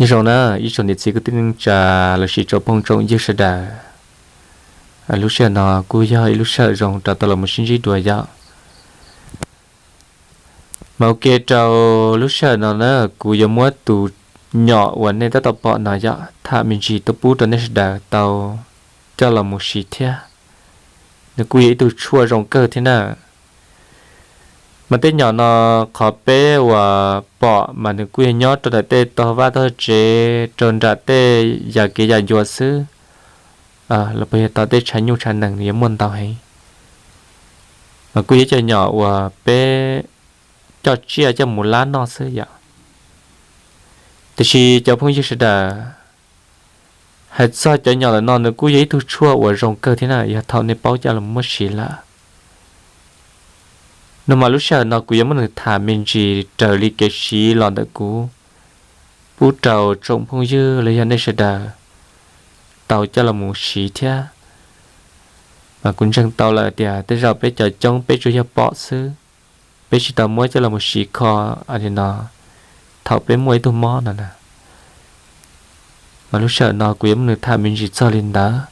Nyob zoo na ib tsoom niam txiv kwv tij neej tsa lossis tsoom phooj tsoom ywg sawv daws. Lub sij hawm no kuj yog ib lub sij hawm zoo rau tau los mus sib ntsib dua yom. Mas ua ke rau lub sij hawm no na, kuv yuav muab tus nyom uas nej tab tom pom no yom, tham me ntsis tuaj pub rau nej sawv daws tau coj los mus siv thiab. Nws kuj yog ib tug tshuaj zoo kawg thiab na. Mas tej nyom no qhov peb uas pom mas nws kuj yog nyob rau ntawm tej tog vaj tog tsev, rau nram tej yam kev yam ncua xwb, los puas yog tau tej tshav nyuj tshav nees nws yuav muaj ntau heev. Mas kuj yog cov nyom uas peb coj tsiaj coj mus lab noj xwb yom. Tiam sis cov phooj ywg sawv daws, hais txog cov nyom lawm no nws kuj yog ib tug tshuaj uas zoo kawg thiab na, yog thaum nej paub coj los muab siv lawm. No mas lub sij hawm no kuv yuav muab nws tham me ntsis raws li kev siv los ntawm kuv, pub rau tsoom phooj ywg los yog nej sawv daws tau coj los mus siv thiab. Mas kuv ntseeg tau lawm tias tej zaum peb cov coob peb tsuas yog pom xwb, peb tsis tau muab coj los mus siv kho no thaum peb muaj ib tug mob no na. Mas lub sij hawm no kuv yuav muab nws tham me ntsis txog li ntawd.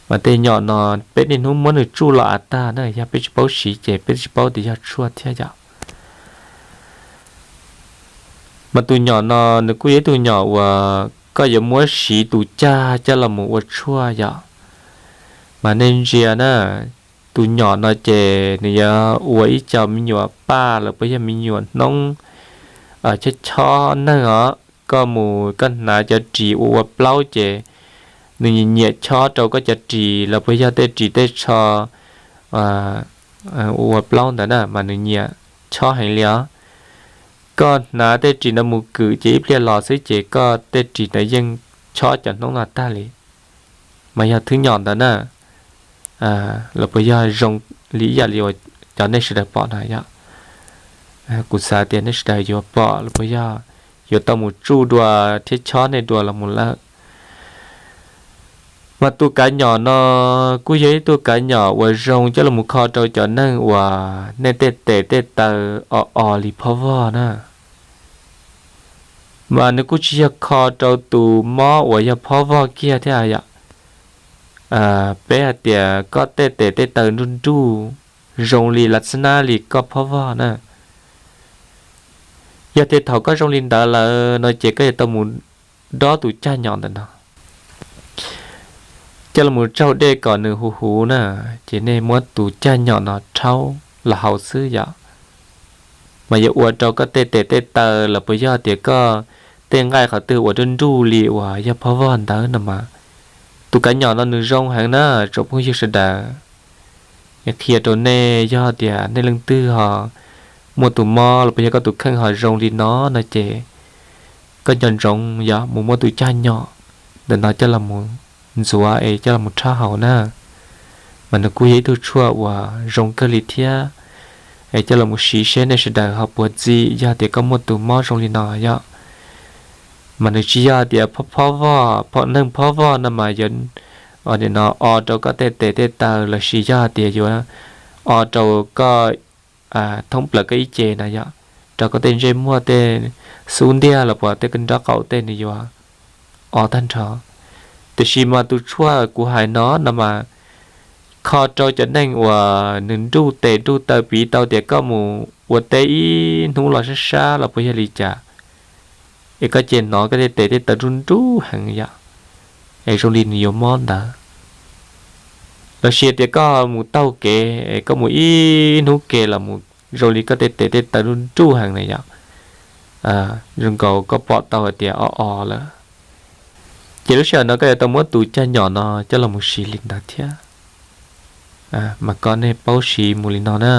Mas tej nyom no peb niaj hnub muab nws tsuj los av tag na, yog peb tsis paub siv ces peb tsis paub tias yog tshuaj thiab yom. Mas tus nyom no nws kuj yog ib tug nyom uas koj yuav muab siv tus cag coj los mus ua tshuaj yom. Mas nej ntsia na, tus nyom no ces nws yuav ua ib co me nyuam paj los puas yog me nyuam hnoob chob chob neeg os. Koj mus koj hnav cov ris ua ua plaub ces nws nyiam chob rau koj cov ris los puas yog tej ris tej tsho ua ua plaub ntawd na mas nws nyiam chob heev li os. Koj hnav tej ris ntawd mus kwm ces ib pliag los xwb ces koj tej ris ntawd yeej chob cov hnoob no tag li. Mas yog thwb nyom ntawd na, los puas yog zoo li ib yam li uas cov nej sawv daws pom no yom. Kuv xav tias nej sawv daws yuav pom los puas yog yuav tau mus tsuj dua thiab chob nej dua los mus lawm. Mas tus kav nyom no kuj yog ib tug kav nyom uas zoo coj los mus kho rau cov neeg uas nej tej tes tej taw o o li phob vog na. Mas nws kuj tsis yog kho rau tus mob uas yog phob vog kiag thiab yom. Peb hais tias koj tej tes tej taw nruj nruj zoo li lav xab nab li koj phob vog na. Yog tias thaum koj zoo li ntawd lawm no ces koj yuav tau mus dob tus cag nyom ntawm no coj los mus tsaug dej kom nws huv huv na, ces nej muab tus cag nyom no rhaub los haus xwb yom. Mas yuav ua rau koj tej tes tej taw los puas yog tias koj tej nqaij qhov twg uas nruj nruj li uas yog phob vog ntawd no mas, tus kav nyom no nws zoo heev na tsoom phooj ywg sawv daws. Qhia rau nej, yog tias nej leej twg ho muaj tus mob los puas yog koj tus kheej ho zoo li no no ces koj nco ntsoov yog mus muab tus cag nyom ntawm no coj los mus ntxuav es coj los mus rhaub haus na. Mas nws kuj yog ib tug tshuaj uas zoo kawg li thiab. Es coj los mus siv seb nej sawv daws ho puas txim yog tias koj muaj tus mob zoo li no yom. Mas nws tsis yog tias phob vog, neeg phob vog no mas yuav no o rau koj tej tes tej taw lossis yog tias yuav o rau koj thoob plaws koj ib ce na yom, rau koj tej ntsej muag tej xub ntiag los puas tej nraub qaum tej nws yuav o tag nrho. Tiam sis mas tus tshuaj kuv hais no no mas kho rau cov neeg uas nws nruj tes nruj taw, piv tau tias koj mus ua teb ib hnub los sab sab los puas yog li cas, es koj cia li hnov koj tej tes tej taw nruj nruj heev yom, es zoo li nws yuav mob ntawd. Lossis tias koj mus taug kev es koj mus ib hnub ke los mus zoo li koj tej tes tej taw nruj nruj heev na yom, zoo nkaus koj pom tau hais tias o o lawm. Ces lub sij hawm no koj yuav tau muab tus cag nyom no coj los mus siv li ntawd thiab. Mas kom nej paub siv mus li no na.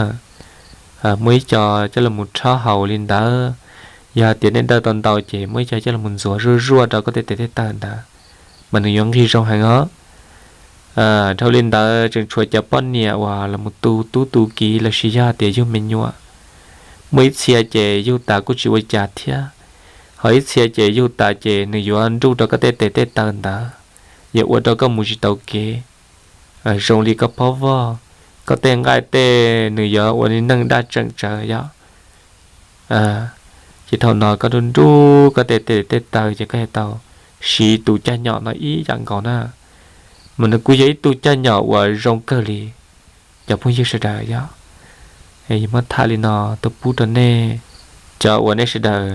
Muab ib co coj los mus rhaub haus li ntawd. Yog tias nej dawj tau ntau ces muab ib co coj los mus ntxuav zuaj zuaj rau koj tej tes tej taw ntawd, mas nws yuav nqig zoo heev os. Dhau li ntawd tseem tshuav cov poj niam uas los mus tu tub tu kiv lossis yog tias yug me nyuam, muaj ib txhia ces yug tas kuj tsis ua cas thiab, ho ib txhia ces yug tas ces nws yuav nruj rau koj tej tes tej taw ntawd, yuav ua rau koj mus tsis tau kev. Zoo li koj phob vog, koj tej nqaij tej nws yuav ua li neeg daj tseem tsawv yom. Ces thaum no koj nruj nruj koj tej tes tej taw ces koj yuav tau siv tus caj nyom no ib yam nkaus na. Mas nws kuj yog ib tug caj nyom uas zoo kawg li cov phooj ywg sawv daws yog. Yog muab tham li no tuaj pub rau nej cov uas nej sawv daws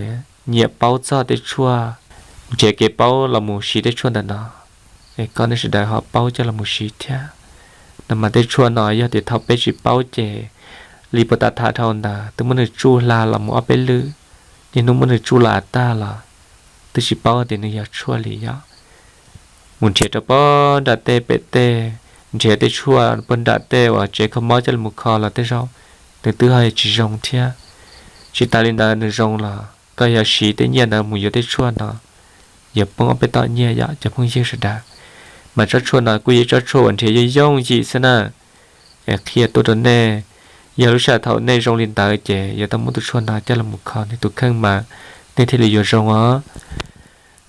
nyiam paub txog tej tshuaj, nrhiav kev paub los mus siv tej tshuaj ntawm no, es kom nej sawv daws ho paub coj los mus siv thiab. No mas tej tshuaj no yog tias thaum peb tsis paub ces li puas tas tham dhau ntawd twb muab nws tsuj hla los mus ob peb lwm, niaj hnub muab nws tsuj los av tag los twb tsis paub tias nws yog tshuaj li yog. Mus nrhiav rau puag nram tej pem tej, nrhiav tej tshuaj puag nram tej uas tsev kho mob coj los mus kho los tej zaum nws twb ho tsis zoo thiab. Tsis tas li ntawd nws zoo los koj yog siv tej nyiaj ntawd mus yuav tej tshuaj no yuav poob ob peb tom nyiaj yom cov phooj ywg sawv daws. Mas tsob tshuaj no kuj yog ib tsob tshuaj uas nrhiav yooj yooj yim xwb na. Qhia tuaj rau nej, yog lub sij hawm thaum nej zoo li ntawd ces yuav tau muab tus tshuaj no coj los mus kho nej tus kheej mas nej thiaj li yuav zoo os.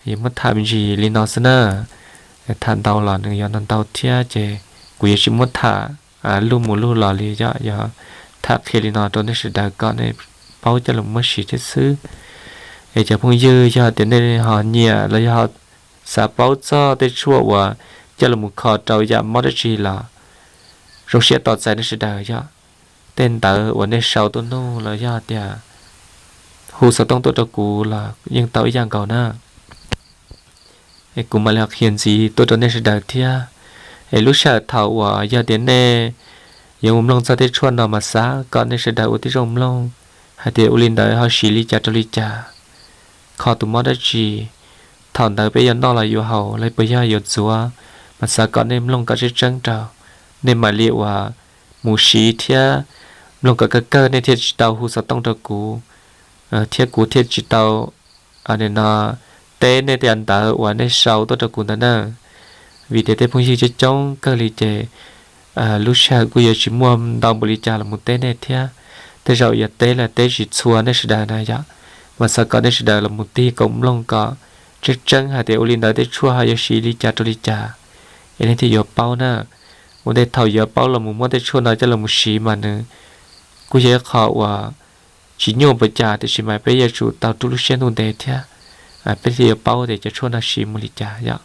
Yuav muab tham me ntsis li no xwb na. Tham ntau los nws yog no ntau thiab ces kuv yuav tsis muab tham lug mus lug los li yog, yog tham qhia li no rau nej sawv daws kom nej paub coj los muab siv thiab xwb. Es cov phooj ywg yog tias nej ho nyiam los yog xav paub txog tej tshuaj uas coj los mus kho rau yam mob dab tsi los zoo siab tos txais nej sawv daws yog. Tej ntawv uas nej sau tuaj nug los yog tias hu xov tooj tuaj rau kuv los yeej tau ib yam nkaus na. Es kuv mam li qhia ntxiv tuaj rau nej sawv daws thiab. Es lub sij hawm thaum uas yog tias nej yuav mus mloog txog tej tshuaj no mas xav kom nej sawv daws ua tib zoo mloog hais tias ua li ntawd ho siv li cas rau li cas, kho tus mob dab tsi, thaum ntawd peb yuav noj los yuav haus los puas yog yuav ntxuav, mas xav kom nej mloog kom tseeb tseeb rau, nej mam li uas mus siv thiab. Mloog kom kawg kawg nej thiaj tsis tau hu xov tooj rau kuv, thiab kuv thiaj tsis tau no teb nej tej ntawv uas nej sau tuaj rau kuv ntawd na. Vim tias tej phooj ywg coob coob kawg li ces lub sij hawm kuj yuav tsis muaj ntau npaum li cas los mus teb nej thiab. Tej zaum yuav teb los teb tsis txhua nej sawv daws na yom. Mas xav kom nej sawv daws los mus tig kom mloog kom tseeb tseeb hais tias ua li ntawd tej tshuaj ho yuav siv li cas rau li cas, es nej thiaj yuav paub na. Ua ntej thaum yuav paub los mus muab tej tshuaj no coj los mus siv mas nws kuj yog ib qho uas tsis nyuaj npaum cas, tiam sis mas peb yuav tsum tau rub lub siab ntuj ntev thiab, peb thiaj yuav paub tias cov tshuaj no siv mus li cas yom.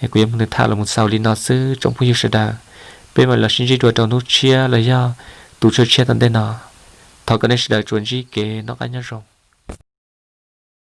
Es kuv yuav muab nws tham los mus xaus li no xwb tsoom phooj ywg sawv daws. Peb mam los sib ntsib dua rau hnub tshiab los yog tus tshuaj tshiab tom ntej no. Thov kom nej sawv daws tsuas ntsib kev noj qab nyob zoo.